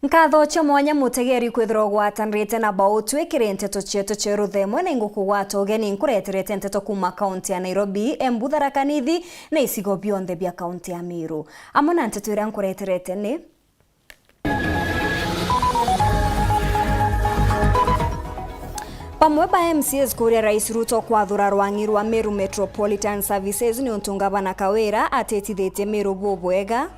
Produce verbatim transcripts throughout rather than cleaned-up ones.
Nkatho cia mwanya mutegeri kwithirwa ugwatanirite na Bautwi kiri nteto cietu cia ruthemwe, na ingukugwata ugeni nkureterete nteto kuuma kaunti ya Nairobi, Embu, Tharaka Nithi na icigo bionthe bia kaunti ya Meru. Amwe na nteto iria nkureterete ni: Bamwe ba M C As kuuria Rais Ruto kwathura rwang'i rwa Meru Metropolitan Services niuntu Ngavana Kawira atitithitie Meru bubwega.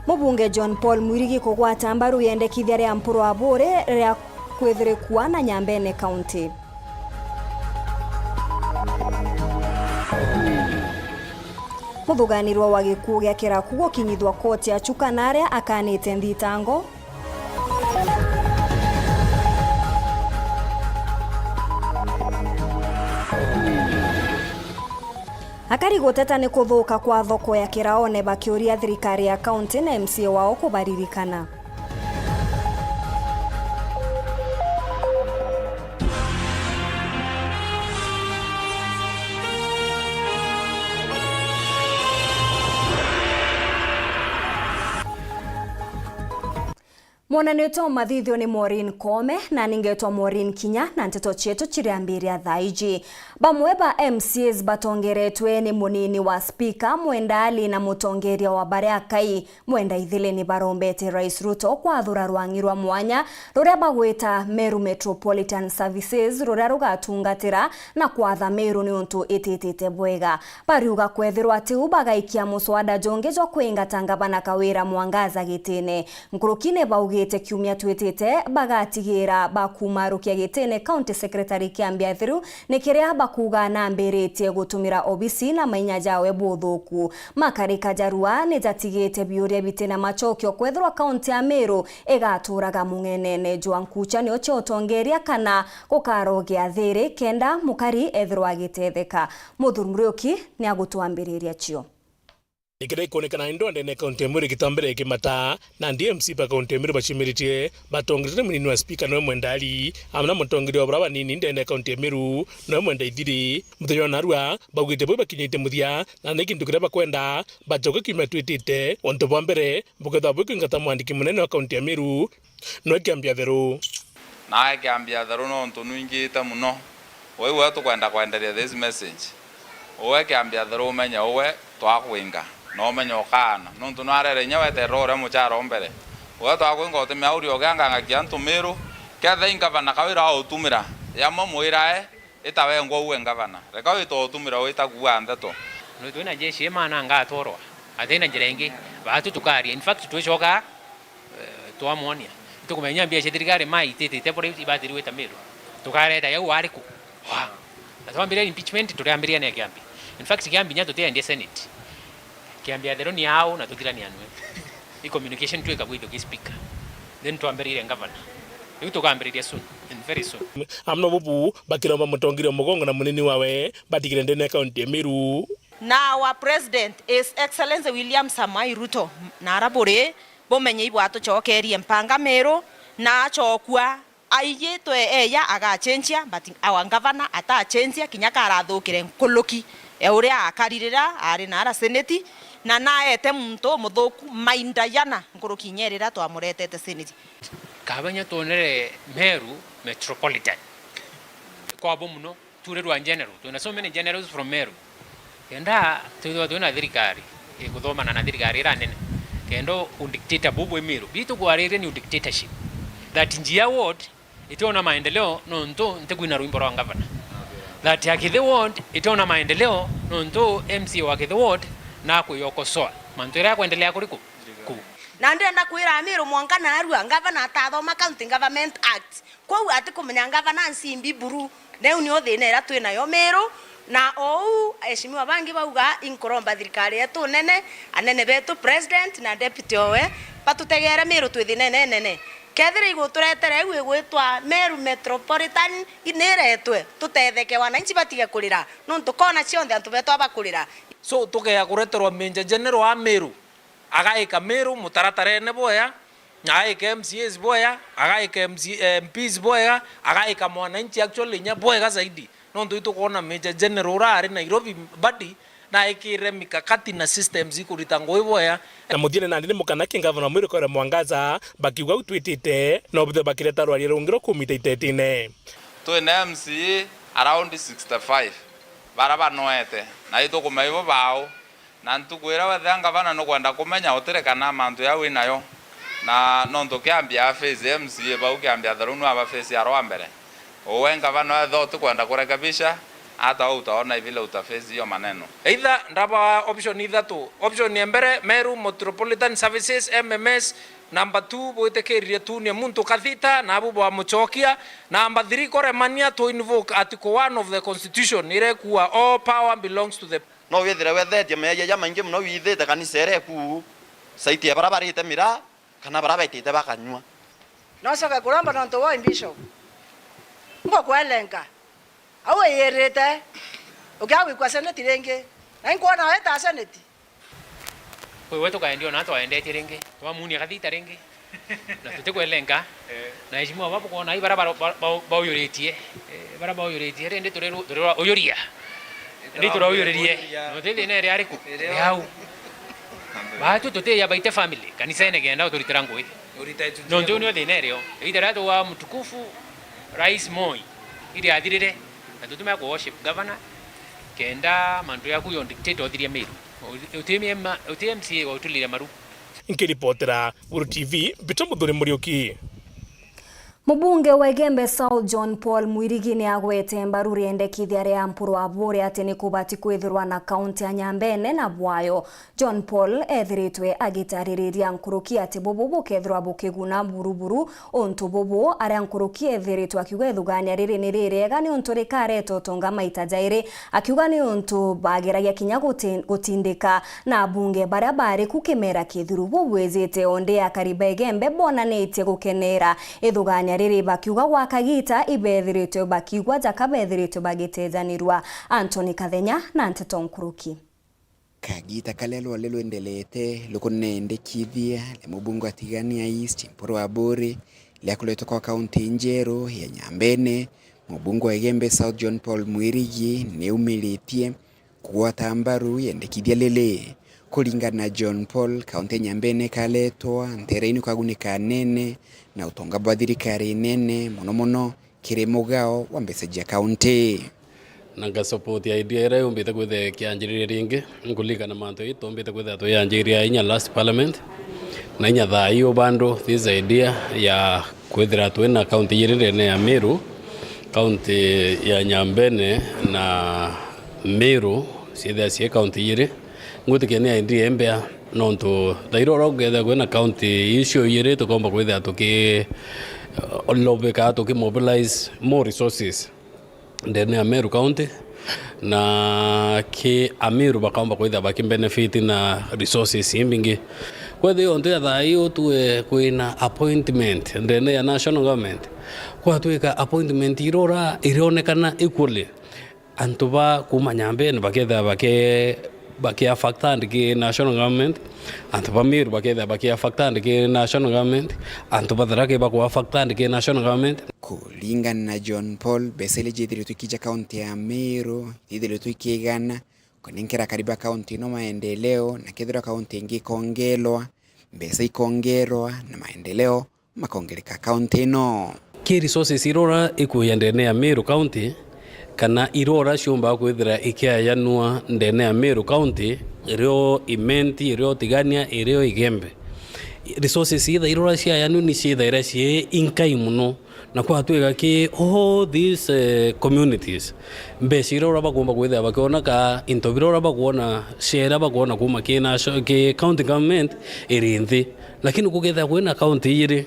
Mubunge John Paul Mwirigi kugwata mbaru yendekithia ria Mpuru Aburi ria kwithirikua na Nyambene County. Muthuganirwa wa gikuu gia Kiraku gukinyithwa koti ya Chuka na aria akanite nthitango. Akari guteta ni kuthuka kwa thoko ya Kiraone bakiuria thirikari ya kaunti na M C A wao kubaririkana. Mwonanio jwa mathithio ni Maureen Koome, na ningetwa Maureen Kinya, na nteto cietu ciriambiria thaa iji. Bamwe ba M C As batongeretwe ni munini wa spika Mwenda Ali na mutongeria wa baria akai Mwenda Ithili ni barombete Rais Ruto kwathura rwang'i rwa mwanya ruria bagwita Meru Metropolitan Services, ruria rugatungatira na kwatha Meru niuntu ititite bwega. Bariuga kwethirwa tiu bagaikia muswada jungi jwa kwingata Ngavana Kawira Mwangaza gitine. Nkuruki ni baugite kiumia twitite bagatigira bakumarukia gitine County Secretary Kiambi Athiru, ni kiria bakuuga nambiritie gutumira obisi na mainya jawe buthuku. Makari kajarua ni jatigite biuria bitina macokio kwethirwa kaunti ya Meru igaturaga mung'enene jwa nkucanio cia utongeria kana gukarogia thiri kenda mukari ethirwa agitetheka. Muthuri Muriuki ni agutwambiriria cio. Ni kiria ikwonekana ni ndwandene kaunti ya Meru igita mbere ikimata, nandi M C A ba kaunti ya Meru baciumiritie batongeretwe ni munini wa spika noe Mwenda Ali, amwe na mutongeria wa bara banini ndene kaunti ya Meru noe Mwenda Ithiri. Muthenya wa narua baugite bau bakinyite muthia, na ni kintu kiria bakwenda bacoke kiumia twitite. Untu bwa mbere bukethirwa bwi kwingata mwandiki munene wa kaunti ya Meru, noe Kiambi Athiru. Nawe Kiambi Athiru nontu nwingite mono. Uu we tukwenda kwenderia this message. Uwe Kiambi Athiru umenye uwe twakwinga, na umenye ukaana. Nontu nwarere inya weterera uria muchara o mbere. Uwe twakwinga utimea uri ugiang'ang'akia antu Meru. Kethira i ngavana Kawira autumira, yamwe mwirae, ita wengwa uwe ngavana. Reka wita utumira wita kuua ndeto. Nontu twina jeshi imananga atwarwa. Atina njira ingi. Baatu tukaria. In fact, twicoka eh, twamwonia. Itukumenya mbia cia thirikari ma ititite buria ibatiri gwita Meru. Tukareta yau ari ku? Wa. Na twambiria impeachment, turiambiria na Kiambi. In fact, Kiambi nya tutiendia Senate. Kiambi Athiru ni au na tuthirania nwe. I communication twika gwithu ki speaker. Then twambiririe governor. Riu tukambiriria soon, and very soon. Amwe na bubu bakiromba mutongeria mugongo na munini wawe batigire ndene ya kaunti ya Meru. Na our president, His Excellency William Samoei Ruto, na ara buri, bumenye ibwatucokerie mpanga Meru, na acokua aigitwe eya agachenjia, but our governor atachenjia, kinya karathukire nkuruki ya uria akaririra ari na ara seneti, na naete muntu umuthuku mainda yana nkuruki inya irira twamuretete seneti. Kabanya twonere Meru Metropolitan. Kwabo muno. Turirwa general, twina so many generals from Meru. Kenda twithirwa twina thirikari ikuthomana na thirikari ira nene, kenda u dictator bubu i Meru. Bitu kwaririe ni u dictatorship. That Njia ward itiona maendeleo nontu ntikwina rwimbo rwa governor. That Akithi ward itiona maendeleo nontu M C A wa Akithi ward nakwiyokosoa mantu iria akwendelea kuri ku? Ku. Na ndenda kwira Amiru mwanka narua, governor atathoma County Government Act. Kwou atikumenya ngavana ncimbi buru. Neu nio thina iria twi nayo Miru, na ou aheshimiwa bangi bauga, inkuromba thirikari yetu nene, anene betu, president na deputy owe, batutegere Miru twi thinene nene. Kethira iguturetere iu igwitwa Meru Metropolitan niretwe, tutetheke, wananchi batige kurira, nontu kona cionthe antu betu abakurira. So, tukea kureterwa Major General a Miru, agaika Miru mutaratarene bwea, agaika M C As bwea, agaika M C, M Ps bwega, agaika mwananchi actually inya bwega zaidi. Nontu itukwona Major General ura ari Nairobi badi, na ikire mikakati na systems ikurita ngugi bwea. Na muthiene nandi ni mukana ki ngavana Mwirukore Mwangaza bakiuga utwitite no bithwe bakireta rwaria rungi rwa kumita itetine. Twina M C A around sixty-five bara banoete, na itukumenya ibo bao. Na ntuku iria wethira ngavana nukwenda kumenya utiri kana mantu jau inayo, na nontu kiambia face M C A bau, kiambia tharau nwa ba face arwa mbere. Uwe ngavana wethira utikwenda kurekebisha, hata wewe utaona vile utaface hiyo maneno. Either ndaba option ithatu. Option ya mbere, Meru Metropolitan Services, M M S, number two, bwitikiririe tunie muntu kathita, nabu bwamucokia. Number three, kuremania to invoke article one of the constitution, iria ikuuga all power belongs to the No withire wethetie meeyia jamaingi mono withite kanisa iria eku, saiti ya bara barite miraa, kana bara baitite bakanyua. Nocoke kuromba nontu woi, Bishop. Ngukwelenga. Au iyirite, ukiaga gwikua seneti ringi, na inkwona wita seneti. Kwi we tukaendia ona twaendetie ringi, twamuunia kathita ringi. Na tutikwelenga. Eh. Na eshimiwa baba bukwona ai bara baro-, ba-, ba-, bauyuritie. Eh, bara bauyuritie, rindi turi ru-, turi rwa uyuria. Ndi turauyuririe. Uyuria. Na uti thina iri ariku? Iri au. Batu tutiya baite family, kanisene kenda uturitira ngui. Urita itu. Nontu nio thina irio. Ita ria twa mtukufu Rais Moi, iri athirire, na tutumia ku worship governor, kenda mantu yaku yo dictate uthirie Meru. Uti M-, uti M C A wa utulire maru. Nkiripotera Weru T V, Peter Muthuri Muriuki. Mubunge wa Igembe South John Paul Mwirigi ni agwete mbaru riendekithia ria Mpuru Aburi ati ni kubati kwithirwa na kaunti ya Nyambene na bwayo. John Paul ethiritwe agitaririria nkuruki ati bubu bukethirwa bukiguna buruburu untu bubu, aria nkuruki ethiritwe akiuga ithugania riri ni ririega niuntu rikareta utonga maita jairi, akiuga niuntu bageragia kinya guti-, gutindika na abunge baria bari ku kimera kithiru. Bubwijite onde akari ba Igembe bonanitie gukenera ithugania riri, bakiuga gwa kagita ibethiritwe bakiigua jaka bethiritwe bagitejanirua. Anthony Kathenya na nteto nkuruki. Kagita karia rwari rwendelete rukunendekithia ria mubunge wa Tigania East, Mpuru Aburi, ria kuretwa kwa kaunti njeru ya Nyambene, mubunge wa Igembe South John Paul Mwirigi niumiritie kugwata mbaru yendekithia riri. Kuringana na John Paul, kaunti ya Nyambene ikaretwa ntereini kwagunika anene na utonga bwa thirikari nene, mono mono kiri mugao wa mbeca cia kaunti. Na nga support idea iria yumbite kwithira ikianjiriria ringi, nkuririkana mantu ii tumbite kwithira tuyanjiria inya last parliament, na inya thaa ii ubandu this idea ya kwithira twina kaunti ijiri ndene ya Meru, kaunti ya Nyambene na Meru ciithira cii kaunti ijiri. Ngwitikia ni idea imbea, nontu thaira uria ukethira kwina kaunti icio ijiri, tukomba kwithira tuki, uh, lobby kana tuki mobilize more resources ndene ya Meru County, na ki Ameru bakaomba kwithira baki benefit na resources imbingi. Kwethira untu ya thaa ii utue kwina appointment ndene ya national government, kwatwika appointment irora irionekana equally. Antu ba kuuma Nyambene bakethira bake-, bakia factor ki national government, antu ba Meru bakethira bakia factor ki national government, antu ba Tharaka bakwa factor ki national government. Kuringana na John Paul, mbeca iria ciithiritwe ikija kaunti ya Meru, ciithiritwe ikigana kunenkera akari ba kaunti ino maendeleo, na kethirwa kaunti ingi ikongerwa, mbeca ikongerwa, na maendeleo makongereka kaunti ino. Ki resources irora ikuya ndene ya Meru County, kana irora ciumba kwithira ikiayanua ndene ya Meru County, irio Imenti, irio Tigania, irio Igembe. Resources itha irora ciayanua ni ciithaira cii inkai mono, na kwatwika ki all these, eh, communities, mbeca irora bakumba kwithira bakiona ka into birora bakuona, share bakuona kuma ki na, ki county government iri nthi. Lakini kukethira kwina kaunti ijiri,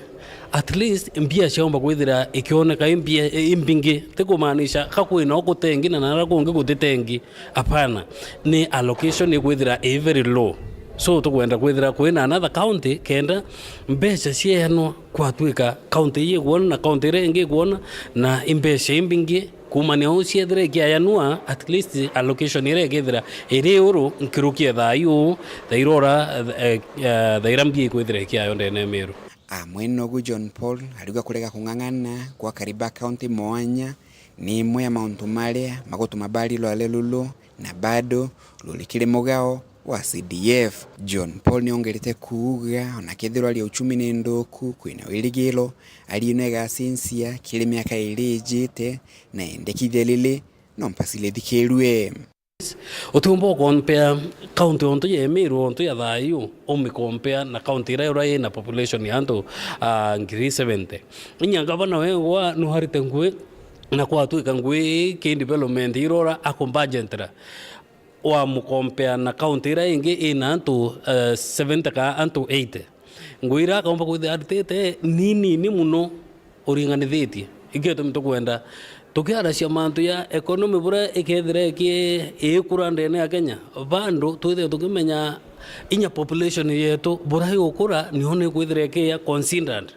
at least mbia ciaumba kwithira ikioneka i mbia, i mbingi. Ti kumaanisha ka kwina o kutengi na nara kungi gutitengi. Apana. Ni allocation ikwithira i very low. So tukwenda kwithira kwina another county kenda mbeca cieanwa kwatwika county ii ikuona na county iria ingi ikuona na i mbeca imbingi. Kumania uu ciethira ikiayanua, at least allocation iria ikethira iri uru nkuruki ya thaa ii uu, thaa irora, eh, eh, thaa iria mbia ikwithira ikiayo ndene ya Meru. Amwe nogu John Paul ariuga kurega kung'ang'ana gwa akari ba county mwanya ni imwe ya mauntu maria magutuma bari rwale ruru na bado ruri kiri mugao wa C D F. John Paul niongerete kuuga ona kethirwa ari uchumi ni nthuku, kwina wirigiro ari ino igacincia kiri miaka iri ijite, na indi kithia riri no mpasi rithikirue. Utiumba ukompea kaunti ontu ya Meru, ontu ya thayu, umikompea na kaunti iria uria ina population ya antu, ah, ngiri seventy. Inya gavana wengwa nuharite ngui na kwatwika ngui ii ki development irora akumbajentera, wamukompea na kaunti iria ingi ina antu, eh, seventy ka antu eighty. Ngui iria akaumba kwithira aritite ni nini muno uringanithitie. Ikio gitumi tukwenda tukiaracia mantu ya economy buria ikethira iki-, ikura ndene ya Kenya, bado twithire tukimenya inya population yetu buria igukura, niyo nikwithira ikiya considered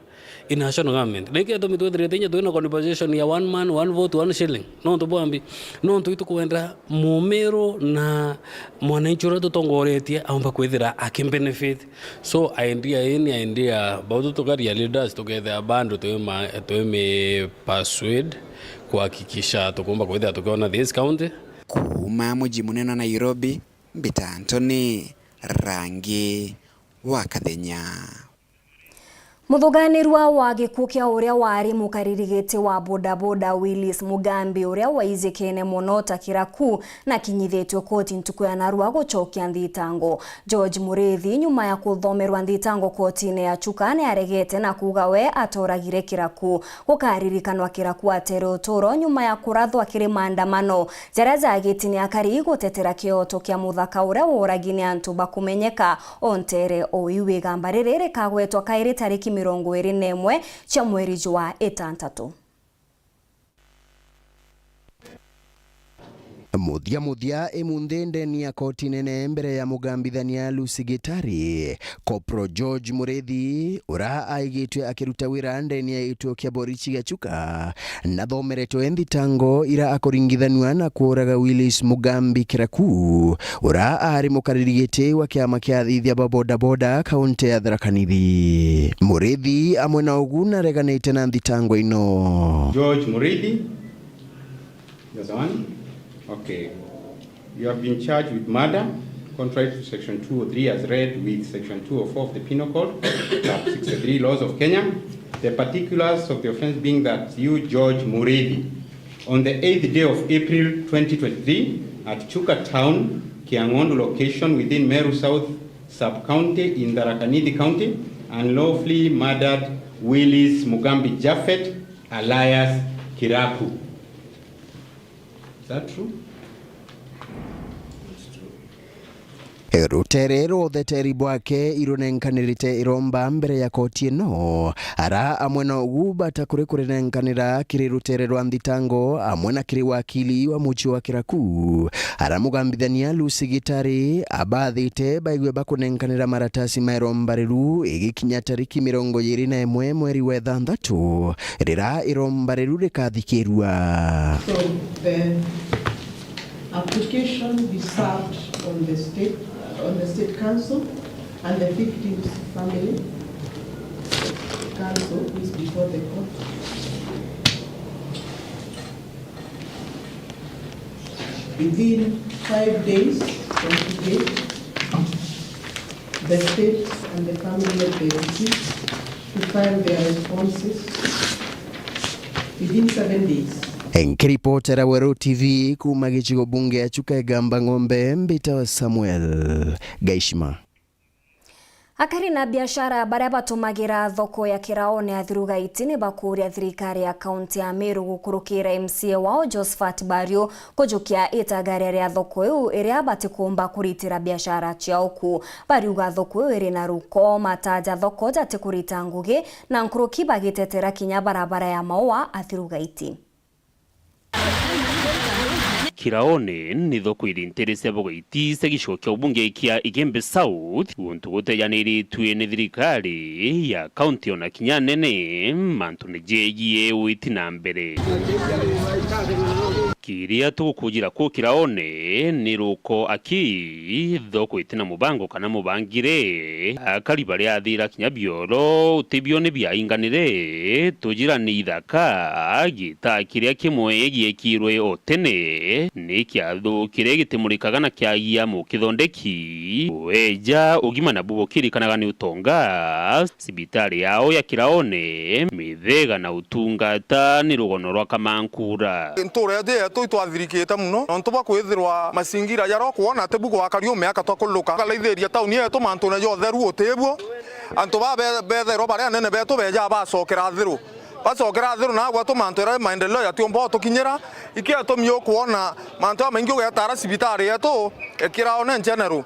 in national government. Na ikio gitumi twithirite inya twina conversation ya one man, one vote, one shilling. Nontu bwambi, nontu itukwenda mumiru na mwananchi uria tutongoretie aumba kwithira akibenefit. So, idea ii ni idea bau tukaria leaders tukethira bado twima-, twimi persuade kuhakikisha tukumba kwithira tukiona this county. Kuuma muji munene wa Nairobi, mbita Anthony Rangi wa Kathenya. Muthuganirua wa gikuu kia uria wari mukariri giti wa bodaboda Willis Mugambi, uria waijikene mono ta kiraku, na kinyithitue koti ntuku ya narua gucokia nthitango. George Muriithi, nyuma ya kuthomerwa nthitango kotine ya Chuka, ni aregete na kuuga we atoragire kiraku. Gukaririkanwa kiraku atere uturo nyuma ya kurathwa kiri maandamano jaria jagiti ni akari gutetera kioto kia muthaka uria woragi ni antu bakumenyeka. Ontere o iu, igamba riri rikagwetwa kairi tariki mirongo iri na imwe cia mweri jwa itantatu. Muthia muthia imunthi ndeni ya koti nene mbere ya mugambithania Lucy Gitari, Kopro George Muriithi, ura aigitwe akiruta wira ndeni ya gituo kia borichi gia Chuka, nathomeretwe nthitango ira akuringithanua na kuuraga Willis Mugambi Kiraku, ura ari mukariri giti wa kiama kia athithia ba bodaboda kaunti ya Tharaka Nithi. Muriithi amwe na ugu nareganite na nthitango ino. George Muriithi, you're the one? Okay. You have been charged with murder, contrary to section two oh three as read with section two oh four of the Penal Code, sub sixty-three laws of Kenya. The particulars of the offence being that you, George Muriithi, on the eighth day of April twenty twenty-three, at Chuka Town, Kiang'ondu location within Meru South Sub-County in Tharaka Nithi County, unlawfully murdered Willis Mugambi Japhet alias Kiraku. Is that true? It's true. Rutere rwa utheteri bwake irunenkanirite iromba mbere ya koti ino, ara amwe na ugu bata kuri kurinenkanira kiri rutere rwa nthitango amwe na kiri wakili wa mucii wa Kiraku. Ara mugambithania Lucy Gitari abathite baigwe bakunenkanira maratasi ma iromba riru igikinya tariki mirongo iri na imwe mweri wa ithanthatu, rira iromba riru rikathikirua. So the application be served on the state, on the state council and the victim's family council who is before the court. Within five days from today, the state and the family of the deceased to file their responses within seven days. Nkiripotera Weru T V kuuma gicigo bunge ya Chuka Igamba Ng'ombe, mbitawa Samuel Gaishima. Akari na biashara baria batumagira thoko ya Kiraone Athirugaiti ni bakuria thirikari ya kaunti ya Meru gukurukira M C A wao Josephat Bariu kujukia itagaria ria thoko iu iria batikumba kuritira biashara ciao ku. Bariuga thoko iu iri na ruko, mataja thoko jatikurita ngugi, na nkuruki bagitetera kinya barabara ya Maua Athirugaiti. Kiraone ni thoko iri ntere cia Bogoiti cia gicigo kia ubunge kia Igembe South, guntu gutejaniritue ni thirikari ya kaunti ona kinya nene mantune jegie witi na mbere. Kiria tugukujira ku kiraone ni ruko aki, thoko itina mubango kana mubangire, akari baria athira kinya bioro utibio ni biainganire, tujira ni ithaka, gita kiria kimwe giekirwe o tene ni kiathukire gitimurikaga na kiagia mukithondeki. Weja ugima nabu bukirikanaga ni utonga, cibitari yao ya kiraone, mithega na utungata ni rugono rwa Kamankura. Ntuura yetu yetu itwathirikite muno, nontu bwa kwithirwa masingira jaria ukwona ati bu gwakari u miaka twakururuka. Tukaraithiria tauni yetu mantune ja utheru utibuo, antu ba be-, bethairwa bari anene betu beja bacokera thiru. Bacokera thiru na agwatu mantu jaria maendeleo jatiumba utukinyira. Ikio gitumi ukwona mantu jamaingi ugetara cibitari yetu ikiraone ncheneru.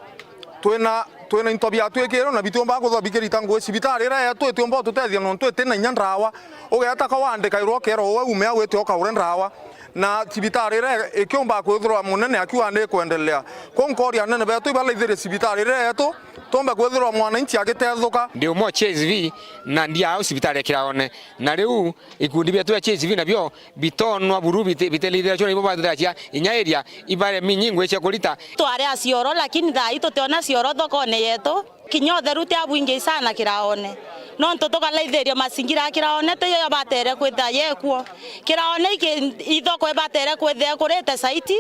Twina, twina into biatwikirwe na bitiumba kuthwa bikirita ngui. Cibitari iria yetu itiumba ututethia nontu itina inya ndawa. Ugeeta ka wandikairwa ukeerwa uwe ume au wite ukagure ndawa. Na cibitari iria ikiumba kwithirwa munene akiuga ni ikwendelea. Kou nkooria anene betu ibaraithirie cibitari iria yetu, tumbe kwithirwa mwananchi agitethuka. Ndi umwe o C S V na ndi au cibitari ya Kiraone. Na riu ikundi bietu bia C S V nabio bitonwa buru bite-, bitelithira cio na ibo bathiracia inya area ibare minyi ngui cia kurita. Twari a cioro, lakini thaa ii tutiona cioro thokone yetu. Kinya utheru ti abwingi sana Kiraone. Nontu tukaraithiria masingira a Kiraone tiyo batere kwithira yekuo. Kiraone iki-, ithoko ibatere kwithira ikurite saiti.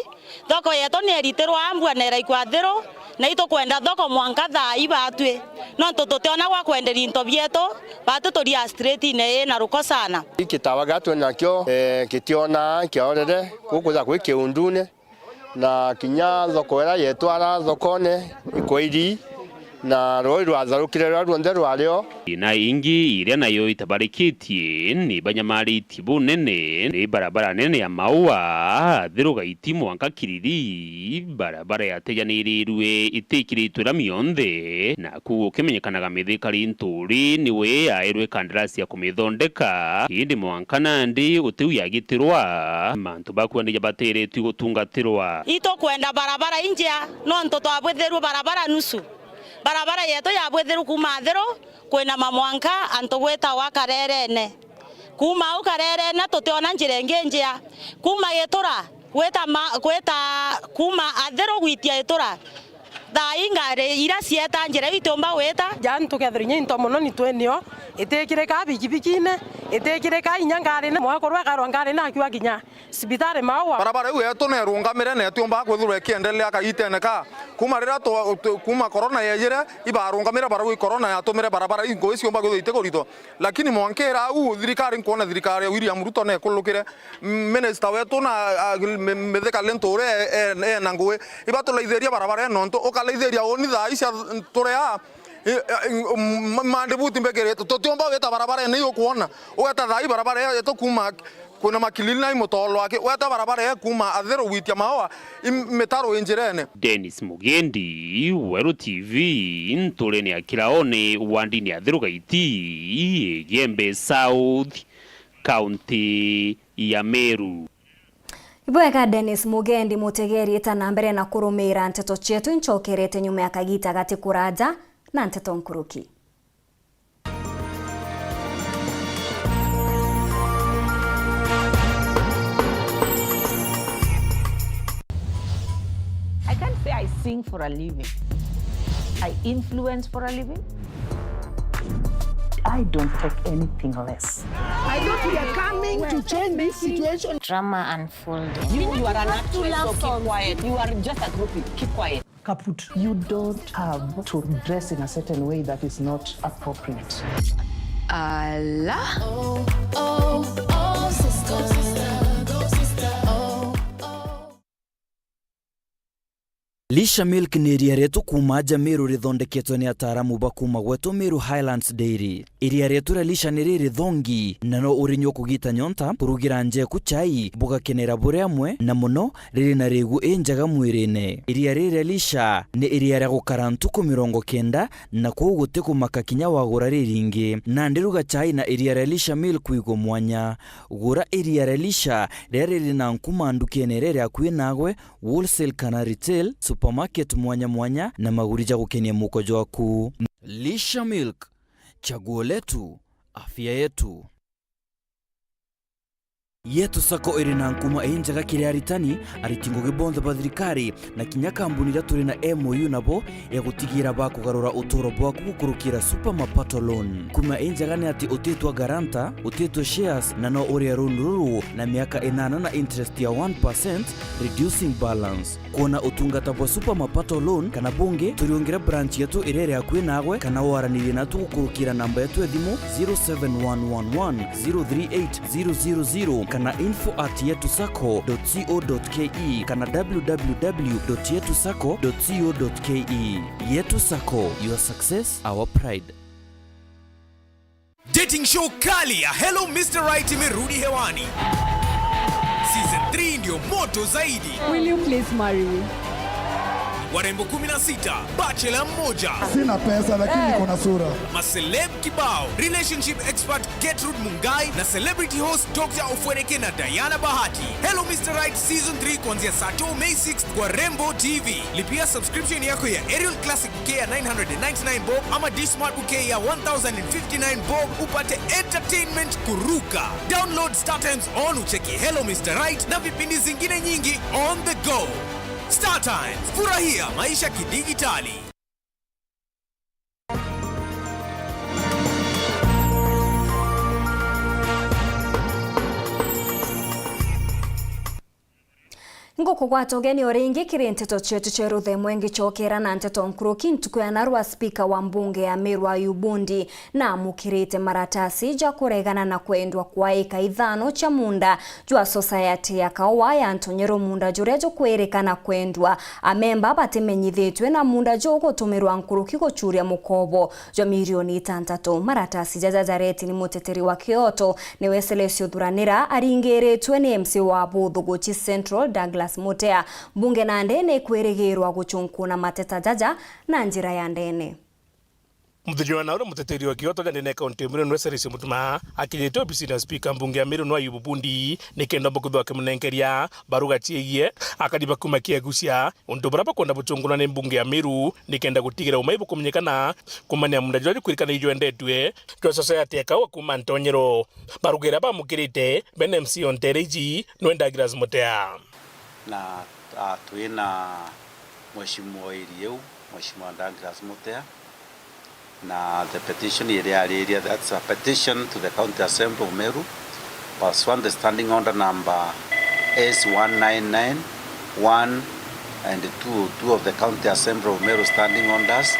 Thoko yetu ni iritirwa mbua na iraikwa thiru, na itukwenda thoko mwanka thaa ii batwi, nontu tutiona gwa kwenderia into bietu, batwi turi a street-ine ii na ruko sana. Ii kitawa gia twi nakio, eh, kitiona kiorere, gukuja kwi kiundune, na kinya thoko iria yetwara thokone ikwairi, na rui rwatharukire ruria ruonthe rwario. Thina ingi iria nayo itabarikitie ni banyamaritie bunene ni barabara nene ya Maua, Thiru Gaiti mwanka Kiriri, barabara yatejanirirwe itikiritwe rami yonthe, naku gukimenyekanaga Mithika Linturi niwe yaerwe kandarasi ya kumithondeka, indi mwanka nandi utiu yagitirwa, mantu bakuendeja bateretue gutungatirwa. Itukwenda barabara injea, nontu twabwithirwe barabara nusu. Barabara yetu yabwithirwe kuuma Athiru kwinama mwanka antu gwitawa Karerene. Kuuma au Karerene tutiona njira ingi njea. Kuuma Gitura gwita ma-, gwita kuuma Athiru gwitia Gitura, thaa ii ngari iria cieta njira iu itiumba gwita. Jani tukethirwa inya into mono ni twenio, itikirika bikibikine, itikirika inya ngarine, mwekuru akarwa ngarine akiuga kinya cibitari Maua. Barabara iu yetu neerungamire na itiumbaga kwithirwa ikiendelea kagiitene ka. Kuuma riria tu-, tu-, kuuma corona yeejire, ibarungamire barauga i corona yatumire barabara ii ngui ciumba kwithirwa itikuritwa. Lakini mwanka ira au, thirikari, nkwona thirikari ya William Ruto neekururukire, m-, minister wetu na, a, mi-, Mithika Linturi e, e, ena ngui. Ibaturaithirie barabara ii nontu ukaraithiria uni thaa ici a, turi aa, I, i, m-, m-, mandibuti mbikirite. Tutiumba gwita barabara ino iu ukwona. Ugeta thaa ii barabara ii yetu kuuma kwina Makilili na i Mutolo aki. Ugeta barabara ii kuuma Athiru gwitia Maua, i mitaro i njirene. Dennis Mugendi, Weru T V, nturene ya Kiraone, wandini ya Athiru Gaiti, Igembe South, kaunti ya Meru. Ibwega Dennis Mugendi Mutegeri, ta na mbere na kurumiira nteto cietu, incokerete nyuma ya kagiita gati kuraja na nteto nkuruki. I can't say I sing for a living. I influence for a living. I don't take anything less. I thought we are coming to change this situation. Drama unfolding. You, you are an actress, so keep quiet. You are just a groupie. Keep quiet. Kaput. You don't have to dress in a certain way that is not appropriate. Ala. Lisha Milk ni iria rietu kuuma aja Meru rithondeketwe ni ataaramu ba kuuma gwetu Meru Highlands Dairy. Iria rietu ria Lisha ni riri thongi, na no urinyua kugiita nyonta, kurugira njeku chai, bugakenera buri amwe, na mono riri na rigu injega mwirine. Iria riri ria Lisha ni iria ria gukara ntuku mirongo kenda, na kwou guti kumaka kinya wagura riringi. Nandi ruga chai na iria ria Lisha Milk wigwe mwanya. Gura iria ria Lisha riria riri na nkuma ndukene iria iri akui nagwe, wholesale kana retail, supermarket mwanya mwanya, na maguri ja gukenia muko jwaku. Lisha Milk, chaguo letu, afya yetu. Yetu Sacco iri na nkuma injega kiri aritani, ariti ngugi bonthe ba thirikari, na kinya kambuni iria turi na M O U nabo ya gutigira bakugarura uturo bwaku gukurukira Super Mapato Loan. Nkuma injega ni ati utitwa guarantor, utitwa shares, na no urie loan ruru na miaka inana na interest ya one percent, reducing balance. Kwona utungata bwa Super Mapato Loan kana bungi, turiungire branch yetu iria iri akui naagwe, kana waranirie natu gukurukira namba yetu ya thimu zero seven one one one zero three eight zero zero zero kana info at yetu sacco dot co dot ke kana w w w dot yetu sacco dot co dot ke. Yetu Sacco, your success, our pride. Dating show kali ya Hello Mister Right imerudi hewani. Season three ndio moto zaidi. Will you please marry me? Warembo kumi na sita, bachelor mmoja. Sina pesa, lakini niko na sura. Maceleb kibao, relationship expert Gertrude Mungai na celebrity host Doctor Ofweneke na Diana Bahati. Hello Mister Right Season three kuanzia saa two May sixth kwa Rembo T V. Lipia subscription yako ya Aerial Classic K ya nine hundred and ninety-nine bob ama Dish Smart Bouquet ya one thousand and fifty-nine bob upate entertainment kuruka. Download StarTimes On ucheki Hello Mister Right na vipindi zingine nyingi on the go. StarTimes, furahia maisha kidigitali. Ngukugwata ugeni o ringi kiri nteto cietu cia ruthemwe ngicokera na nteto nkuruki. Ntuku ya narua, spika wa mbunge ya Meru Ayubu Bundi naamukirite maratasi ja kuregana na kwendwa kwa eka ithano cia munda jwa Society ya Kaua ya Ntonyero, munda juria jukwirikana kwendwa. Amemba batimenyithitue na munda jugutumirwa nkuruki gucuria mukobo jwa milioni itantatu. Maratasi jaja jareti ni muteteri wa kioto ni Wesley Ciuthuranira aringiritue ni M C A wa Buthuguchi Central, Douglas Mutea. Mbunge nandi ni ikwirigirwa guchunkuna mateta jaja na njira ya ndene. Muthenya wa nauru, muteteri wa kioto ja ndene kaunti ya Meru Wesley Mutuma akinyite obisini ya spika mbunge ya Meru Ayubu Bundi nikenda omba kwithirwa akimunenkeria baruga ciegie akari ba kuma Kiegucia untu buria bakwenda buchunkunwa ni mbunge ya Meru nikenda gutigira umai bukumenyekana kumania munda juria jukwirikana ijwendetue jwa Society ya Kaua kuma Ntonyero. Baruga iria bamukirite bene M C A o nteere iji nwe Douglas Mutea. Na, ah, twina Mheshimiwa iri iu, Mheshimiwa Douglas Mutea, na the petition iria ariria, that's a petition to the County Assembly of Meru, pursuant the standing order number S one nine nine one and two oh two of the County Assembly of Meru standing orders,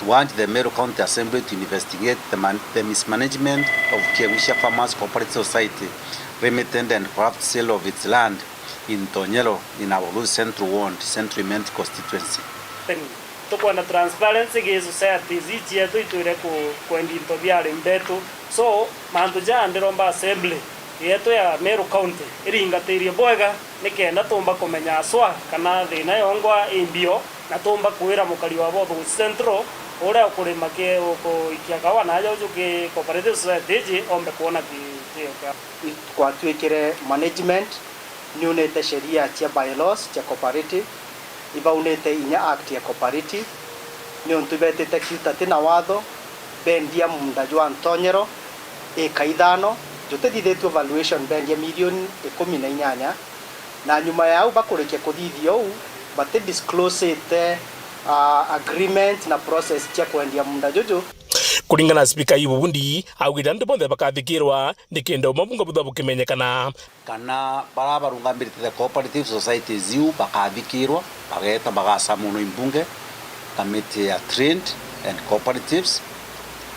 to urge the Meru County Assembly to investigate the man-, the mismanagement of Kiegucia Farmers Cooperative Society Limited and corrupt sale of its land in Tonyero in Abaguzi Central Ward, Central Imenti Constituency. Tukwenda transparency gi societies ii cietu itwire ku-, kwendia into bia arimi betu. So, mantu jaa ndiromba assembly yetu ya Meru County iringatirie bwega nikenda tumba kumenya aswa kana thina yongwa i mbio, na tumba kwira mukari wa Buthuguchi Central uria ukurima ki-, ukuikia kawa na aja uju ki cooperative society iji ombe kwona ki-, kio kia. Twatwikire management, niunite sheria cia bylaws cia cooperative, ibaunite inya act ya cooperative, niuntu ibetite kiuta ti na watho, bendia munda jwa Ntonyero eka ithano, jutithithitue valuation, bendia milioni ikumi na inyanya, na nyuma ya au bakurikia kuthithia uu, bati disclosite, ah, agreement na process cia kwendia munda juju. Kuringana na spika Ayubu Bundi, augite antu bonthe bakathikirwa nikenda umwe bungwa butha bukimenyekana. Kana baria barungamirite the cooperative societies iu bakathikirwa, bageeta bagasamunwa i mbunge, kamiti ya trade and cooperatives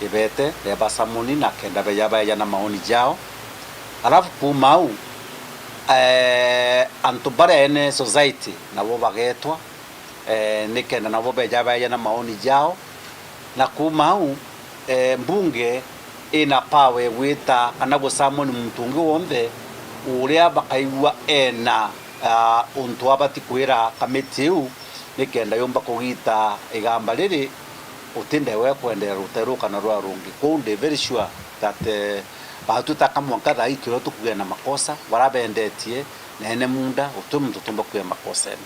ibete, bebasamuni na kenda beja baeja na maoni jao. Alafu kuuma au, eh, antu baria ene society nabo bagetwa, eh, nikenda nabo beja baeja na maoni jao. Na kuuma au, eh, mbunge ina power ya gwita kana gusamoni muntu ungi wonthe uria bakaigua ena, ah, untu abati kwira kamiti iu, nikenda yumba kugita igamba riri, utinde we kwenderea rutere ruu kana ruria rungi. Kwou ndi very sure that, eh, batwita kamwanka thaa ii kiria tukugia na makosa, baria bendetie na ene munda, guti muntu tumba kugia makosene.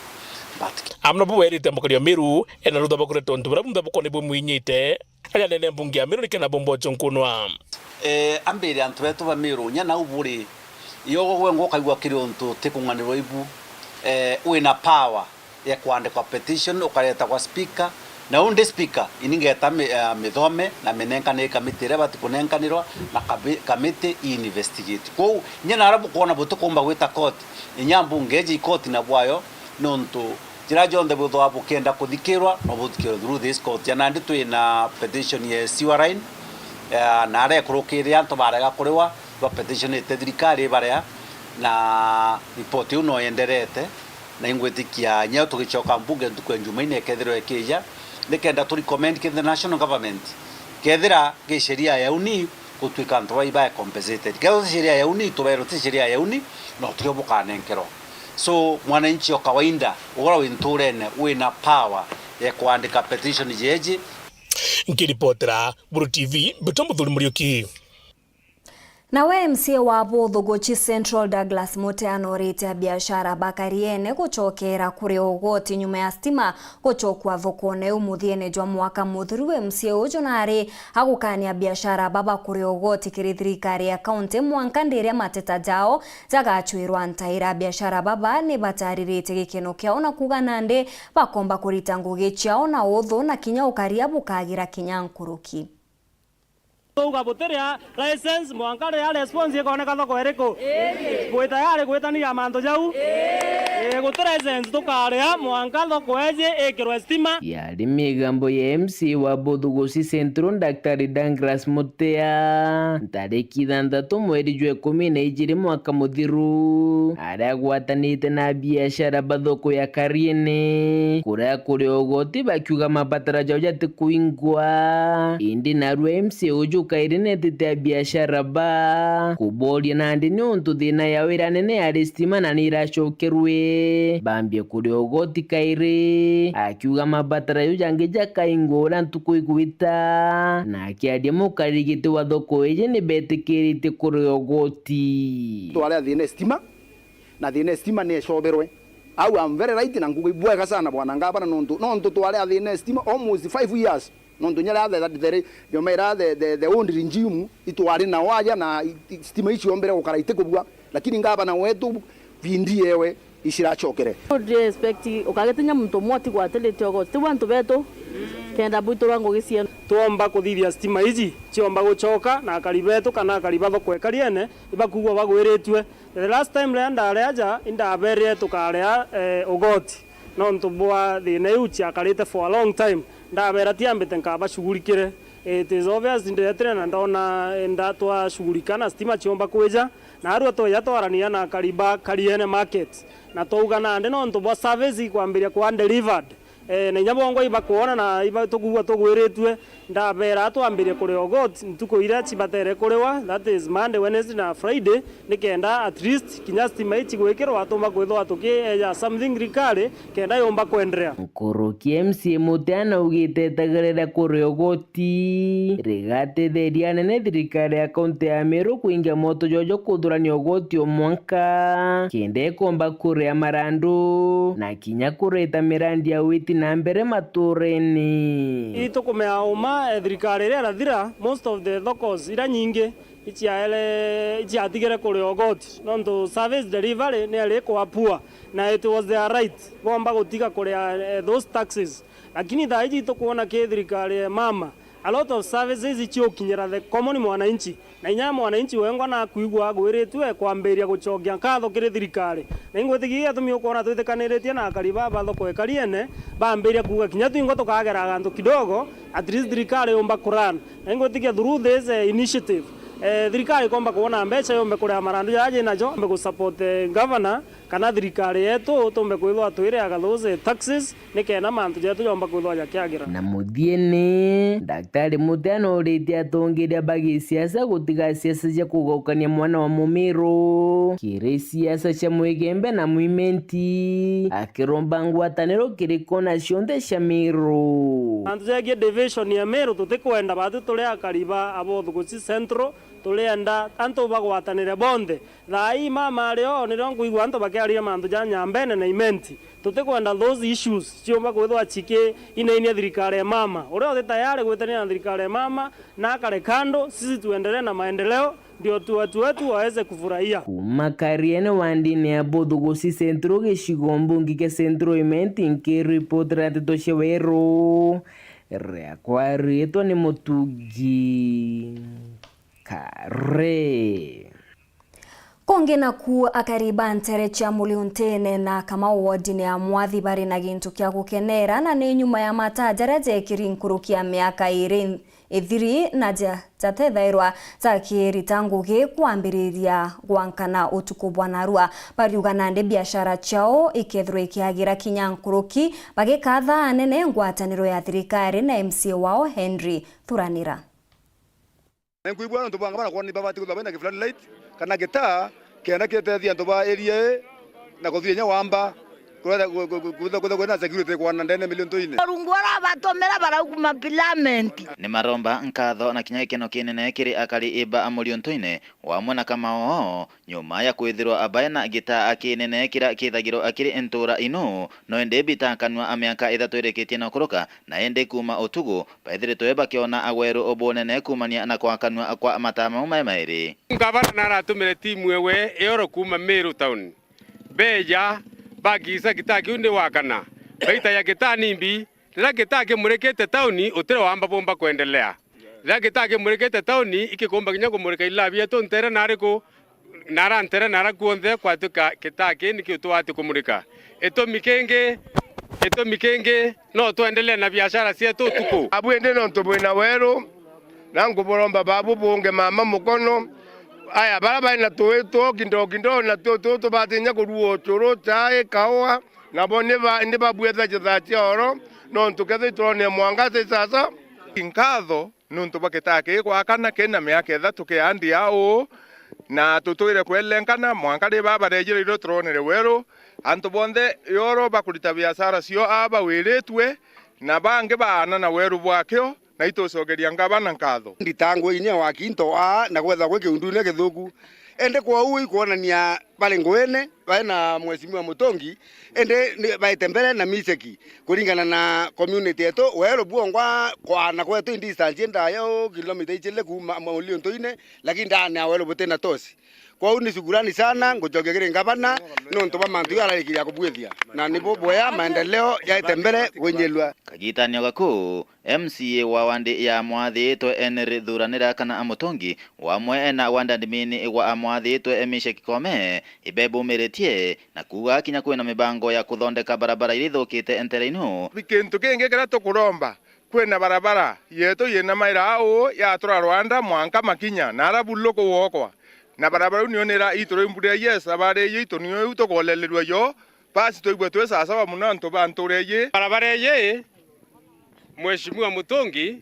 But amwe nabo werite mukari wa Meru ena rutha bwa kureta untu buria bunthe bukoni bumwinyite. Aja nene mbunge ya Meru nikenda bumba uchunkunwa. Eh, ambire antu betu ba Meru, nya nau buri, Yo gwe ngukaigua kiri untu ti kung'anirwa ibu, eh, wina power ya kwandika petition, ukareta kwa speaker, na undi speaker, ini ngeta mi-, eh, mithome na minenkane kamiti iria bati kunenkanirwa, na kabi-, kamiti i investigate. Kwou, inya naria bukwona butikumba gwita court, inya mbunge iji i court na bwayo, nontu jira jonthe bwithwa bukenda kuthikirwa, no buthikirwe through this court. Ja nandi twina petition ya sewer line, eh, na aria ikurukire antu barega kuriwa, ba petitionite thirikari ibarea, na report iu no yenderete, na ingwitikia inya tugicoka mbunge ntuku ya Jumaine ikethirwa ikija, nikenda tu recommend ki the national government, kethira gi sheria ya uni, gutwika antu bai ba compensated. Kethira ti sheria ya uni, tuberwe ti sheria ya uni, no turio bukanenkerwa. So, mwananchi o kawaida, ugura wi nturene, wina power ya kwandika petition jeji. Nkiripotera Buru T V, mbitwa Muthuri Muriuki. Nawe M C A wa Buthuguchi Central Douglas Mutea norite abiashara ba Kariene gucokera kuri ugoti nyuma ya stima gucokua thokone iu muthiene jwa mwaka muthiru. M C A uju nari agukania abiashara baba kuri ugoti kiri thirikari ya kaunti mwanka ndiria mateta jao jagacwirwa ntaira. Abiashara baba ni batariritie gikeno kiao na kuga nandi bakomba kurita ngugi ciao na uthu na kinya ukaria bukagira kinya nkuruki. Twauga butiria license, mwanka riria response ikoneka thoko iriku? Bwi tayari gwitaniria mantu jau? Ii, guti license tukaria mwanka thoko iji ikirwe stima. Yari migambo ya M C A wa Buthuguchi Central, Daktari Douglas Mutea, ntariki ithanthatu mweri jwa ikumi na ijiri mwaka muthiru, aria agwatanite na biashara ba thoko ya Kariene, kuria kuri ugoti bakiuga mabatara jau jati kuingwa. Indi narua M C A uju kairi netite abiashara ba kuboria nandi niuntu thina yao iria nene yari stima na ni iracokerwe bambie kuria ugoti kairi, akiuga mabatara jau jangi jakaingwa uria ntuku igwita. Na akiaria mukarigiti wa thoko iji ni betikiritie kuria ugoti. Twaria thina ya stima, na thina ya stima ni icoberwe. Au I'm very right na nguga ibwega sana bwana ngavana nontu, nontu twaria thina ya stima almost five years. Nontu inya riria the, the, the, the, the old regime itwari nao aja na i-, i-, stima ici ombere gukara itikubua, lakini ngavana wetu bindi yewe iciracokere. Ndiri expect ukagitinya muntu umwe atigwatirite ugoti. Tiu antu betu, kenda bwiturwa ngugi cietu. Twomba kuthithia stima iji ciomba gucoka na akari betu kana akari ba thoko ya Kariene ibakugwa bagwiritue. The last time riria ndari aja, indaberire tukaria, eh, ugoti nontu bwa thina iu ciakarite for a long time. Ndabera tiambite nkabashugurikire. It is obvious, ndiretire na ndona, eh, nda twashugurika na stima ciomba kwija, na arua tweja twarania na akari ba Kariene Market, na twauga nandi nontu bwa service ikwambiria kuwa delivered. Eh, na inya bongwa ibakwona na iba tukugua tugwiritue, ndabera twambirie kuria ugoti ntuku iria cibatere kuriwa, that is Monday, Wednesday na Friday, nikenda at least kinya stima ii cigwikirwa tumba kwithwa tukieja something thirikari kenda yumba kwenderea. Nkuruki M C A Mutea naugite etagerera kuria ugoti rigatetheria anene thirikari ya kaunti ya Meru kuingia moto jojo kuthurania ugoti o mwanka kenda ikomba kuria marandu na kinya kureta mirandi ya witi na mbere maturene. Itukumea uma, eh, thirikari iria irathira, most of the thokos iria nyingi iciaere, iciatigire kuria ugoti, nontu service delivery ni yari ikwa poor, na it was their right bomba gutiga kuria, eh, those taxes. Lakini thaa iji itukwona ki thirikari ya mama, a lot of services iciukinyira the common mwananchi. Na inya mwananchi wengwa nakwigua agwiritue kwambiria gucokia nkatho kiri thirikari. Na ingwitikia gitumi ukwona twitikaniritie na akari baba thoko ya Kariene, bambiria kuuga kinya twingwa tukagera gantu kidogo, at least thirikari yumba kuran. Na ingwitikia through this, eh, initiative, eh, thirikari ikomba kwona mbeca yumbe kuria marandu jaja jinajo, yumbe gusupport, eh, governor, kana thirikari yetu tumbe kwithwa twiriaga those taxes, nikenda mantu jetu jomba kwithwa jakiagira. Na muthiene, Daktari Mutea noritie atongeria ba gisiasa gutiga siasa cia kugaukania mwana wa Mumiru kiri siasa cia Mwigembe na Mwimenti, akiromba ngwataniro kiri kona cionthe cia Miru. Mantu jegie division ya Miru tutikwenda, batu turi akari ba Abothuguchi Central, turienda antu bagwatanire bonthe. Thaa ii mama ari o, nirio nkwigua antu bakiariria mantu ja Nyambene na Imenti. Tutikwenda those issues ciumba kwithwa ciki inainia thirikari ya mama. Uria uti tayari gwitania na thirikari ya mama, na akare kando, sisi tuendelee na maendeleo, ndio tu watu wetu waweze kufurahia. Kuuma Kariene wandini ya Buthuguci Central gicigo mbunge kia Central Imenti, nkiripotera nteto cia Weru, riakwa riitwa ni Mutugi Kare. Kungi naku akari ba ntere cia Muliuntene na Kamau wodine ya Mwathi bari na gintu kia gukenera, na ni nyuma ya mataa jaria jekiri nkuruki ya miaka iri ithiri na ja-, jatethairwa jakirita ngugi kwambiriria gwankana utuku bwa narua. Bariuga nandi biashara ciao ikethirwa ikiagira kinya nkuruki, bagikatha anene ngwataniro ya thirikari na M C A wao Henry Thuranira. Nkwigua antu banga barakwona ni babati kwithirwa baina ki floodlight kana gitaa, kenda gitethia antu ba area ii na kuthithia inya wamba, kwitha, kwitha, kwitha, kwitha kwina security kwana ndene Muliuntene. Murungu arabatumira baraukuma filament. Ni maromba nkatho na kinya gikeno kinene kiri akari iba a Muliuntene wamwe na Kamau oo, nyuma ya kwithirwa baina gitaa kinene kiria kithagirwa kiri ntura inu, no indi bitakanua a miaka ithatu irikitie na kuruka, na indi kuuma utuku, baithiritwe bakiona Weru ubunene kuumania na kwakanua kwa mataa mau mai mairi. Ngavana naratumire timu ewe Eoro kuuma Meru Town. Beja, bagisa gitaa kiu ni wakana. Baita ya gitaa nimbi, riria gitaa kimurikite tauni, utire wamba bumba kwendelea. Riria gitaa kimurikite tauni, ikikumba kinya kumurika ilabi yetu ntere na ariku, na ara ntere na ara kuonthe kwatuika gitaa kii nikio twati kumurika. Itumi kingi, itumi kingi, no twendelee na biashara cietu utuku. Abu indi nontu bwina Weru, na nkuburomba babu bunge mama mukono. Aya, bara bari na tui two kindo kindo, na tu, tu, tubatinya kurua ucuru, chai, kaua, nabo ni ba, ni babuetha cithaa cia oro, nontu kethira turone mwangaza sasa. Nkatho, nontu bwa gitaa kii gwakana kina miaka ithatu kiandia uu, na tutwire kwelenkana mwanka ri baba barejire irio turonere Weru. Antu bonthe Eoro bakurita biashara cio aa bawiritue, na bangi baana na Weru bwakio, na itucokeria ngavana nkatho. Nditangwe inya wa kinto aa na gwethagwe kiundune githuku. Indi kwou ikwonania bari nguine, bari na Mheshimiwa Mutungi, indi ni baite mbere na miceki. Kuringana na community yetu, Weru bwongwa kwaana kwetu i distance indaya uu, kilomita ijiri kuuma Muliuntene, lakini ndani ya Weru butina tosi. Kwou ni shukurani sana, ngucokia kiri ngavana, nontu bwa mantu jau ararikiria kubwithia. Na nibo bwea maendeleo yaite mbere gwinyirua. Kagitani o gaku, M C A wa wandi ya Mwathi itwe Henry Thuranira kana Mutungi, wamwe na wandi admin wa Mwathi itwe Meshack Koome, ibebumiritie na kuuga kinya kwina mibango ya kuthondeka barabara iria ithukite ntere inu. Kintu kingi kiria tukuromba, kwina barabara yetu yina maira au yatura Rwanda mwanka Makinya, na ara Bulu kuwokwa. Na barabara iu niyo nira itura imbura yes, abari iu itu niyo iu tukolelerua yo, basi twigwe twi sasawa muno antu ba ntura iji. Barabara iji, Mheshimiwa Mutungi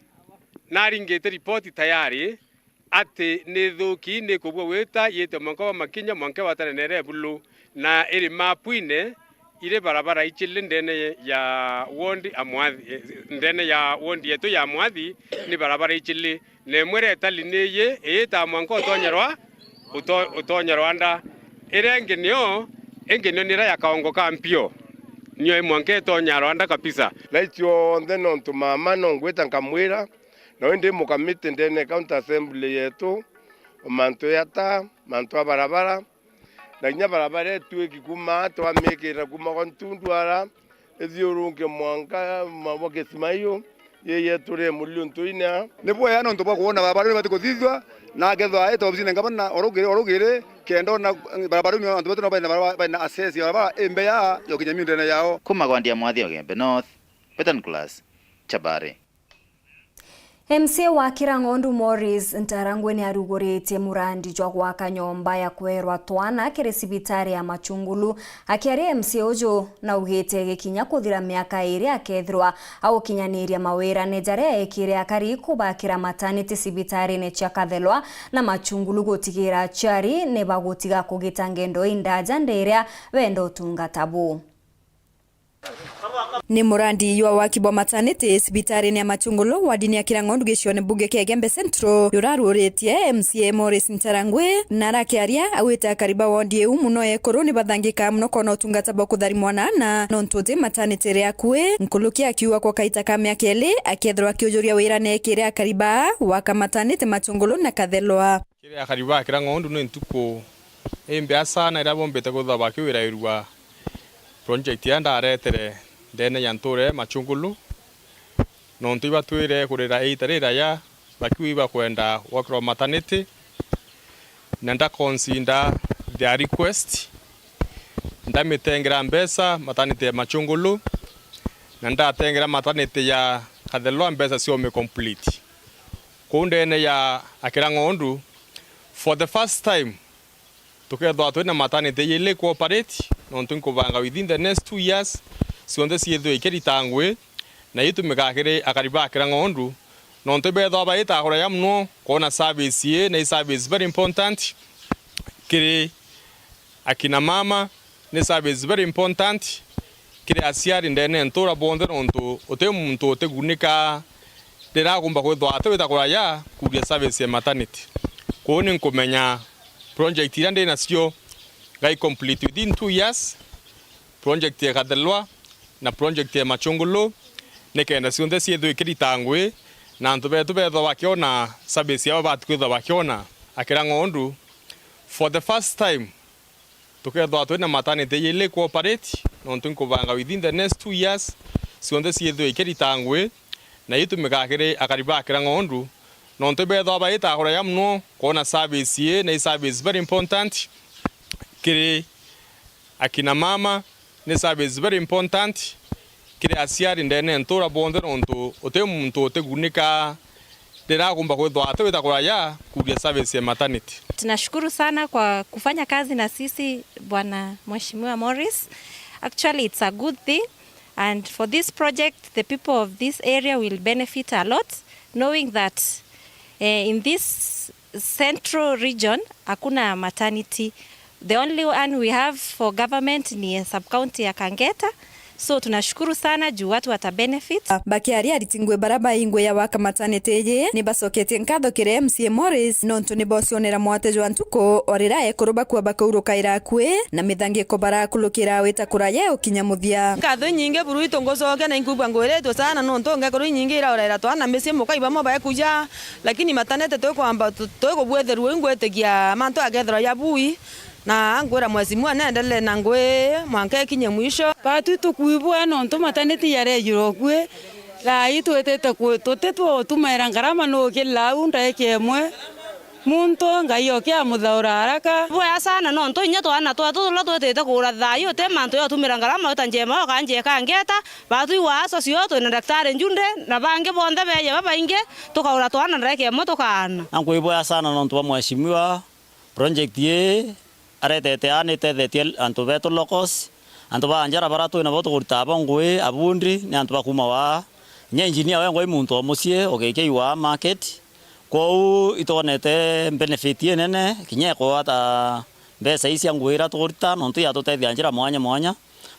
naringite ripoti tayari, ati ni thuki, ni kubua wita, yite mwanka wa Makinya, mwanka wa Tarenere Bulu, na iri mapuine, iri barabara ijiri ndene ya ward a Mwathi, eh, ndene ya ward yetu ya Mwathi, ni barabara ijiri, na imwe retali ni iyi, iyita mwanka utonya Rwa-, uto-, utonya Rwanda. Iria ingi niyo, ingi niyo nira ya kaongo ka mpio, niyo i mwanka itonya Rwanda kabisa. Na icio onthe nontu mama no ngwita nkamwira, na uyu ndi mukamiti ndene ya County Assembly yetu, o mantu ya taa, mantu a barabara, na kinya barabara itwiki kuuma aa twamikira kuuma gwa Ntundu ara, ithiurunke mwanka mwa, mwa Kisima iu, yeye turi Muliuntene. Ni bwea nontu bwa kwona barabara iu ibati kuthithua, na akethwa aite obisine ngavana orugiri, orugiri, kenda ona barabara iu antu betu no baina barabara, baina access ya barabara imbea ya gukinya miundene yao. Kuuma gwa Ndia Mwathi Ogembe North, Peter Nicholas, Chabari. M C A wa Kirang'ondu Maurice Ntarangwi ni aruguritie murandi jwa gwaka nyomba ya kwerwa twana kiri cibitari ya Machungulu. Akiaria M C A uju naugite gikinya kuthira miaka iri akethirwa agukinyaniria mawirane jaria ekire akari kubakira mataniti cibitarine cia Kathelwa na Machungulu gutigira aciari ni bagutiga kugita ngendo indaja ndiria benda utungata buu. Ni murandi jwa waki bwa mataniti cibitarine ya Machungulu, wardini ya Kirang'ondu gicione mbunge kia Igembe Central, juraruritie M C A Maurice Ntarangwi, na arakiaria, augite akari ba ward iu muno ekuru ni bathangika muno kwona utungata bwa kuthari mwana ana, nontu uti mataniti iri akui, nkuruki akiuga kwa kaita ka miaka iri, akethirwa akiujuria wira nekire akari ba waka mataniti Machungulu na Kathelwa. Kiri akari ba Kirang'ondu ni ntuku imbea sana iria bombite kwithirwa bakiwirairua project iria ndaretere ndene ya ntuura ya Machungulu, nontu ibatwire kurira iita riraya bakiuga ibakwenda gwakirwa maternity, na ndaconsider their request, ndamitengera mbeca maternity ya Machungulu, na ndatengera maternity ya Kathelwa mbeca cia umi complete. Kuu ndene ya Akirang'ondu, for the first time, tukethwa twina maternity iji ili kuoperate, nontu nkubanga within the next two years, cionthe ciithwe ikirita ngui, na itumika kiri akari ba Akirang'ondu, nontu ibethwa baita kuraya mono kwona service ii, na i service very important kiri akina mama, ni service very important kiri aciari ndene ya ntuura bonthe, nontu uti muntu utigunika riria akumba kwithwa atiwita kuraya kuuria service ya maternity. Kwou ni nkumenya project iria ndi nacio ngai complete within two years, project ya Kathelwa na project ya Machungulu, nikenda cionthe ciithwe ikirita ngui, na antu betu bethwa bakiona service yao babati kwithwa bakiona Akirang'ondu for the first time. Tukethwa twina maternity iji ili kuoperate, nontu nkubanga within the next two years, cionthe ciithwe ikirita ngui, na itumika kiri akari ba Akirang'ondu, nontu ibethwa baita kuraya mono kwona service ii, na i service very important kiri akina mama, ni service very important kiri aciari ndene ya ntuura bonthe, nontu uti muntu utigunika riria akumba kwithwa atiwita kuraya kuuria service ya maternity. Tunashukuru sana kwa kufanya kazi na sisi, Bwana Mheshimiwa Morris. Actually, it's a good thing, and for this project, the people of this area will benefit a lot, knowing that, eh, in this central region hakuna maternity. The only one we have for government ni sub-county ya Kangeta. So tunashukuru sana juu watu wata benefit. Bakiaria ariti ngui bara baingwi ya waka maternity iji, ni bacoketie nkatho kiri M C A Morris nontu ni bocionera mwate jwa ntuku o riria ekuru bakua bakaurukaira akui na mithangiko barakulukira wita kuraya ukinya muthia. Nkatho inyingi buru itu ngucokia na inkwigua ngwiritwe sana nontu ngekorwo inyingi iraurera twana micii mukai bamwe baekuja, lakini maternity twikwamba tu-, twikubwithirua ingwitikia mantu akethirwa ya bui. Na ankwira mheshimiwa neendelee na ngui mwanka ikinye mwisho. Batwi tukwibua nontu maternity yarejirwe ukui. Thaa ii twitite ku-, tuti tutumaira ngarama nukirira au ndaika imwe. Muntu Ngai oke amuthaura haraka. Bwea sana nontu inya twana twetu turia twitite kugura thaa ii uti mantu ya utumira ngarama uta njema okanjia ikangeta. Batwi waaso cio twina daktari Njunde na bangi bonthe beeje babaingi tukagura twana ndaika imwe tukaana. Na nkwibwea sana nontu bwa mheshimiwa. Project ii aretete aa ni itethetie antu betu locals, antu ba Anjara bara twi nabo tuguritaga bo ngui, abundi, ni antu ba kuuma waa. Kinya engineer wengwa i muntu o mucii ugikia iwaa market. Kwou itwonete benefit inene, kinya ekugwata mbeca ii cia ngui iria tugurita, nontu iatutethia njira mwanya mwanya.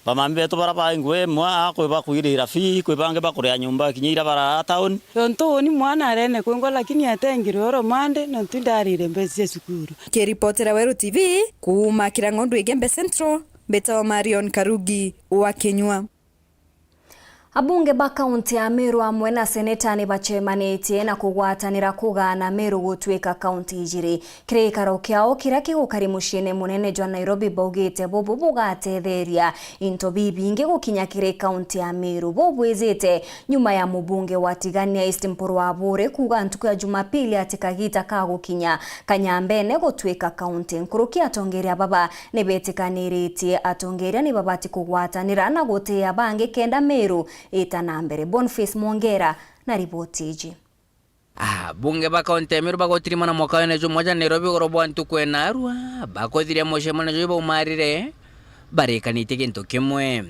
Bamami betu bara ba ngui imwe a kwi bakwirira fee, kwi bangi bakuria nyumba kinya iria bararaa town. Tontu uni mwana arene kwingwa lakini atengirwe oro mande nontu ndarire mbeca cia cukuru. Kiripotera Weru T V kuuma Kirang'ondu Igembe Central, mbitawa Marion Karugi wa Kinyua. Abunge ba kaunti ya Meru amwe na seneta ni bacemanitie na kugwatanira kugaana Meru gutuika kaunti ijiri. Kiri gikaro kiao kiria kigukari muciine munene jwa Nairobi, baugite bubu bugatetheria into bibingi gukinya kiri kaunti ya Meru. Buu bwijite nyuma ya mubunge wa Tigania East Mpuru Aburi kuuga ntuku ya Jumapili ati kagita ka gukinya Kanyambene gutuika kaunti. Nkuruki atongeria baba ni betikaniritie atongeria ni babati kugwatanira na gutia bangi kenda Meru ita na mbere. Boniface Mwongera na riboti iji. Abunge ba kaunti ya Meru bagutirimana mwaka wene jumwe ja Nairobi iguru bwa ntuku ena arua, bakuthiria mucemanio juju baumarire, barikanitie gintu kimwe.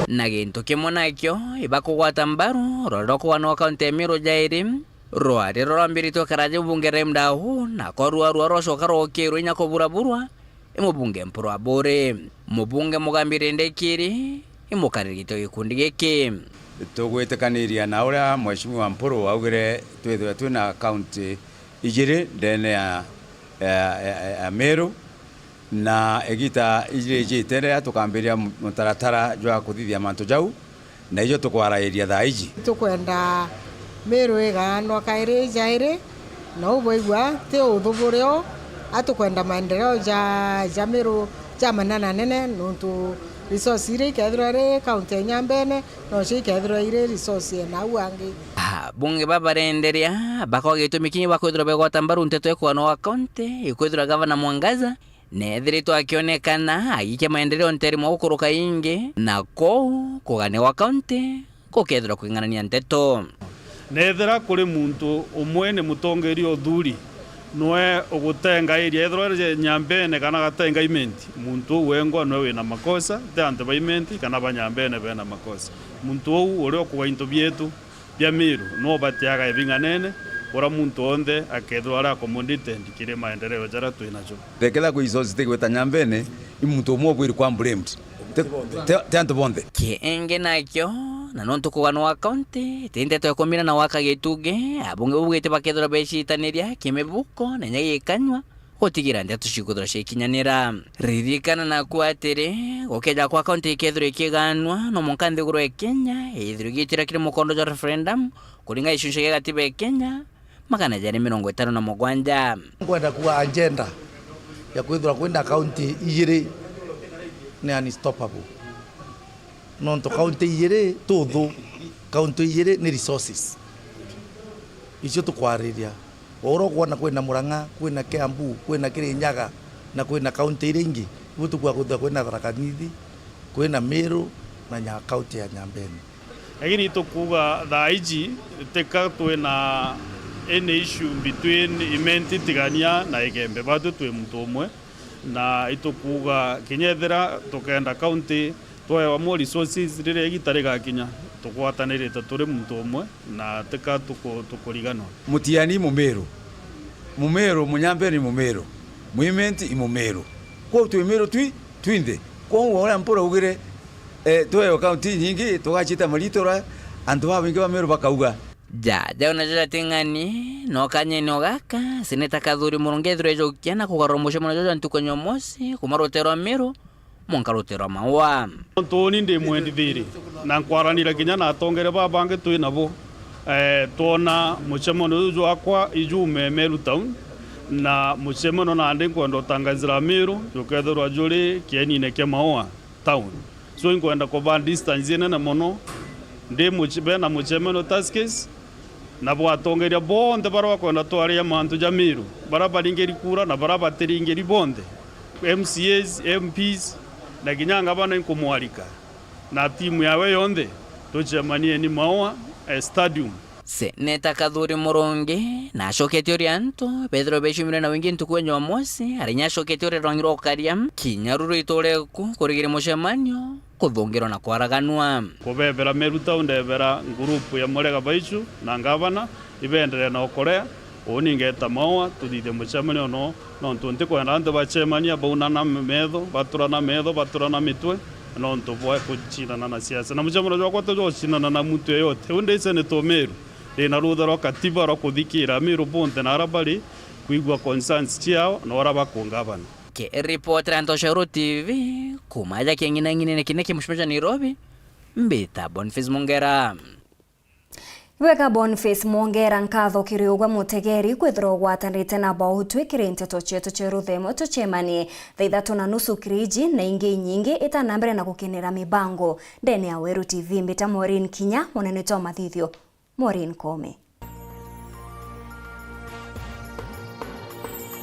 Na gintu kimwe nakio, ibakugwata mbaru rwari rwa kugana gwa kaunti ya Meru jairi, rwari rurambiritie karaja mubunge Rahim Dahu, na korua rwa rwacoka rwokirwe inya kuburaburwa, i mubunge Mpuru Aburi. Mubunge Mugambi Rindikiri, i mukariri giti wa gikundi giki. Tugwitikaniria na uria Mheshimiwa Mpuru augire twithirwe twina kaunti ijiri ndene ya, ya, ya, ya Meru, na igita ijiri ijite riria tukambiria mutaratara jwa kuthithia mantu jau, na ijo tukwarairia thaa iji. Tukwenda Meru igaanwa kairi jairi, Na uu bwaigua ti uthu burio, atukwenda maendeleo ja, ja Meru ja manana nene, nontu resource iria ikethirwa iri kaunti ya Nyambene, nocio ikethirwa iri resource ya nau angi. Abunge babarenderia bakwa gitumi kinyi bakwithirwa begwata mbaru nteto ya kugana gwa kaunti ikwithirwa gavana Mwangaza neethiritwe akionekana agikia maendeleo nteere mwa gukuruka ingi, na kwou kugania gwa kaunti gukethirwa kwing'anania nteto. Neethira kuri muntu umwe ni mutongeeria uthuri, nwe ugutenga area, ethirwa iri Nyambene kana agatenga Imenti, muntu uu wengwa nwe wina makosa, ti antu ba Imenti kana ba Nyambene bena makosa. Muntu uu uria ukuga into bietu bia Meru, no batiaga ebing'anene, uria muntu onthe akethirwa ari accommodated kiri maendeleo jaria twi najo. Rekera kwi resource tigwita Nyambene, i muntu umwe ukwiri kwa blamed. Ti, ti, ti antu bonthe. Kiingi nakio, na nontu kuganwa gwa kaunti ti nteto ya kumina na gwaka gitugi, abunge baugite bakethirwa becitaniria kimibuko na inya gikanyua, gutigira nteto cikwithirwa cikinyanira. Ririkana naku atiri, gukeja kwa kaunti ikethirwa ikiganwa, no mwanka nthiguru ya Kenya ithirwe igitira kiri mukondo jwa referendum, kuringa gicunci gia gatiba ya Kenya, magana jeri mirongo itano na mugwanja. Nkwenda kuuga agenda ya kwithirwa kwina kaunti ijiri ni unstoppable. Nontu kaunti ijiri tuthu, kaunti ijiri ni resources. Icio tukwariria. O uria ukwona kwina Murang'a, kwina Kiambu, kwina Kirinyaga, na kwina kaunti iria ingi, ibu tukwigua kwithirwa kwina Tharaka Nithi, kwina Meru, na nya-, kaunti ya Nyambene. Lakini itukuuga thaa iji, tika twina any issue between Imenti, Tigania na Igembe. Batu twi muntu umwe, na itukuuga kinya ethira tukenda kaunti twewa more resources riria igita rigakinya, tugwatanirite turi muntu umwe na tika tuku-, tukuriganwa. Mutiani Mumiru, Mumiru, Munyambeni Mumiru, Muimenti i Mumiru. Kwou twi Miru twi, twinthe. Kwou uria Mpuru augire, eh, twewe kaunti inyingi, tugacita maritu ra antu babaingi ba Miru bakauga. Ja, jau najo jating'ani, no kanyene o gaka, Seneta Kathuri Murungi ethirwa ejukia na kugarura mucemanio juju jwa ntuku ya Jumamosi, kuma rutee rwa Miru, mwanka rutee rwa Maua. Nontu uni ndi mwendithiri, na nkwaranira kinya na atongeria babangi twi nabo, eh, twona mucemanio juju jwakwa ijume Meru Town, na mucemanio nandi nkwenda utangazira Miru jukethirwa juri kienine kia Maua Town. So inkwenda kuba distance inene mono, ndi muce-, bena mucemanio Tuskys, na bwatongeria bonthe baria bakwenda twaria mantu ja Miru, baria baringiri kura na baria batiringiri bonthe, M C As, M Ps, na kinya ngavana inkumwarika na timu yawe yonthe, tucemanieni Maua, eh, Stadium. Seneta Kathuri Murungi nacoketie uria antu bethirwe becumire na wingi ntuku ya Jumamosi, ari inya acoketie uria rwangi rwa ukaria kinya ruru itore ku kurigiri mucemanio kuthungirwa na kwaraganwa. Kubebera Meru Town, ndebera ngurupu ya Murega Baichu na ngavana, ibenderee na ukorea, uni ngeta Maua, tuthithie mucemanio no, nontu ntikwenda antu bacemania, baunana metho, baturana metho, baturana mitwe, nontu bwa kucindana na siasa. Na mucemanio jwakwa ti jwa gucindana na muntu yeyote. Uni ndi seneta o Meru, ndina rutha rwa katiba rwa kuthikira Amiru bonthe na aria bari, kwigua concerns ciao na uria bakungavana. Kiripotera Ntosha Uru T V, kuma aja king'inang'inene kinene kia mucemanio jwa Nairobi, mbita Boniface Mungera. Ibwega Boniface Mwongera, nkatho kiri ugwe mutegeri kwithirwa ugwatanirite na bautwi kiri nteto cietu cia ruthemo. Tucemanie thaa ithatu na nusu kiri iji na ingi inyingi. Ita na mbere na gukenera mibango ndene ya Weru T V. Mbita Maureen Kinya, munene twa mathithio Maureen Kome.